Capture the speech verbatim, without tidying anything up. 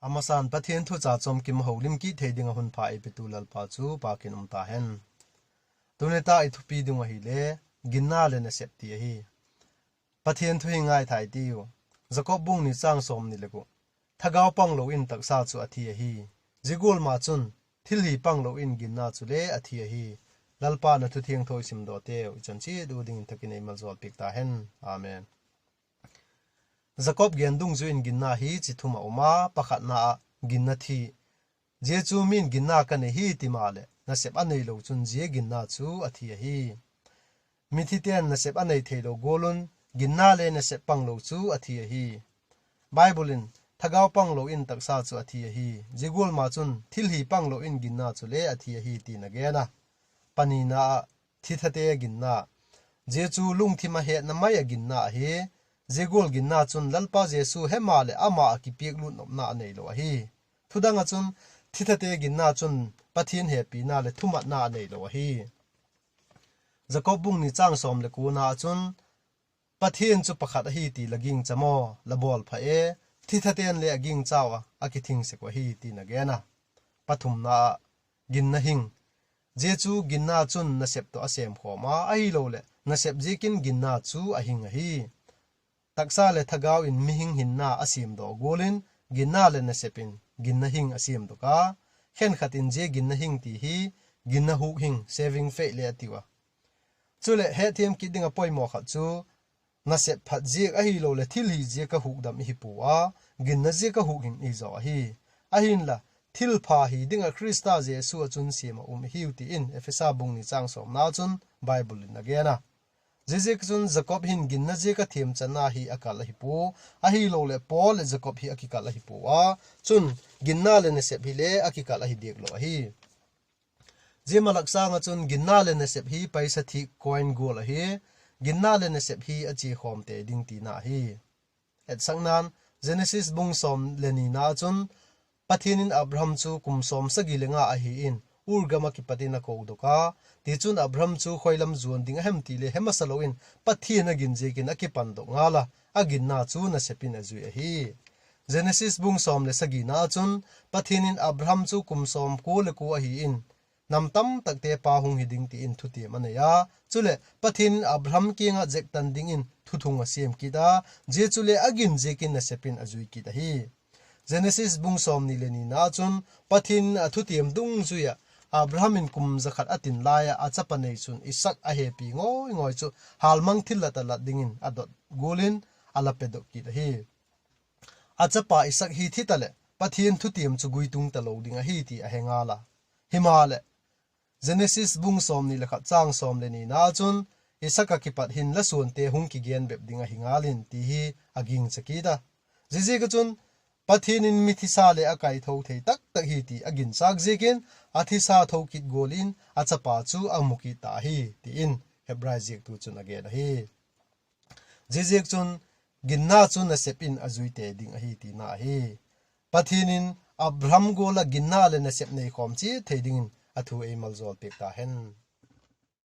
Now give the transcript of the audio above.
A masan Pathian thu cha chawm kim a holim kit thei ding ah hun pha ei petu Lalpa chu pâk in um ta hen. Tuni tak i thupi ding ahile, ginna leh nasep ti ahi. Pathian thu hi ngaithai tiu. Jakob bung ni châng sawmni leh guk. Thagau panglo in taksa chu a thi ahi. Zia gual ma chun, thil hi panglo in ginna chule a thi ahi. Lalpa'n a thu thiangtho i simdawkteu i chan chiat u dingin thak in ei maljawl piak ta hen. Amen. Jakob gen dungzui in ginna hi chi thum a um a, pakhatna ah ginna thi. Zia chu mi'n ginna ka nei hi ti maleh, nasep a neilo chun zia ginna chu a thi ahi. Mithite'n nasep a nei theilo gual un, ginna le nasep panglo chu a thi ahi. Bible in, thagau panglo in taksa chu a thi ahi. Zia gual ma chun thil hi panglo in ginna chule a thi ahi ti'n a gen a. Panina ah, thithate ginna. Zia chu lungthim a hetna mai a ginna ahi. Zia gual ginna chun Lalpa Jesu hema leh ama ah kipiaklut nopna a neilo ahi. Thudang ah chun, thithate ginna chun Pathian hepina leh thumatna a neilo ahi. Jakob bung ni châng sawm leh kuana ah chun, Pathian chu pakhat ahi ti la gingcha maw, la bawl pha e, thithate'n le a gingchau a, a kithing sek uh ahi ti'n a gen a. Pathumna ah, ginna hing. Zia chu ginna chun nasep tawh a sêmkhawm a, ahiloleh nasep ziakin ginna chu a hing ahi. Taksa leh thagau in mihing hinna a siamdaw gual in, ginna leh nasep in ginna hing a siamdok a. Khenkhat in zia ginna hing ti hi ginna huk hing, saving faith le a tiu a. Chuleh hetthiam kit ding ah poimaw khat chu, nasep phat ziak ahiloleh thil hi ziak ah hukdam i hi pua a, ginna ziak ah huk hing i hi zaw ahi. Ahinla, thilpha hi ding ah Khrista Jesu ah chun siam ah um i hiu ti in Ephesa bung ni châng sawmna chun Bible in a gen a. Ziaziakchun Jakob hin ginna ziak ah thiamchanna hi a kal ahi pua, ahiloleh Paul leh Jakob hi a kikal ahi pua a, chun ginna leh nasep hile a kikal ahi diak lo ahi. Zia malak sâng ah chun ginna leh nasep hi paisa thik coin gual ahi, ginna leh nasep hi a chiakhawm tei ding tina ahi. Etsakna'n, Genesis bung sawm leh nina ah chun, Pathian in Abraham chu kum sawmsagi leh nga ahi in, Ur gam ah kipat in a kodok a, tichun Abraham chu khoi lam zuan ding a hem ti le he masa lo in, Pathian a gin ziakin a kipandok ngal a, a ginna chu nasep in a zui ahi. Genesis bung sawm leh sagina ah chun, Pathian in Abraham chu kum sawmkua leh kua ahi in, nam tamtakte pa hung hi ding ti in thutiam a nei a. Chuleh Pathian in Abraham kiang ah zektan dingin thuthung a siam kit a, zia chule a gin ziakin nasep in a zui kit ahi. Genesis bung sawmni leh nina ah chun, Pathian in a thutiam dungzui ah, Abraham in kum za khat a tin lai ah a chapa neisun Isak a hepi ngawi ngawi chu hâlmang thillat a lat dingin a dot gual in a la pedok kit ahi. A chapa Isak hi thi taleh Pathian thutiam chu guitung talo ding ahi ti a he ngal a. Himaleh, Genesis bung sawmni leh khat châng sawm leh nina ah chun, Isak ah kipat hin la suante hung kigen bep ding ahi ngal in ti hi a gingcha kit a. Ziaziak ah chun, Pathian in mi thisa le a kaitho thei taktak hi ti a ginchâk ziakin, a thisa tho kit gual in a chapa chu a mu kit ta ahi, ti in Hebrai ziaktu chun a gen ahi. Ziaziakchun, ginna chu nasep in a zui tei ding ahi tina ahi. Pathian in Abraham gual ah ginna leh nasep neikhawm chiat thei dingin a thu ei maljawl piak ta hen.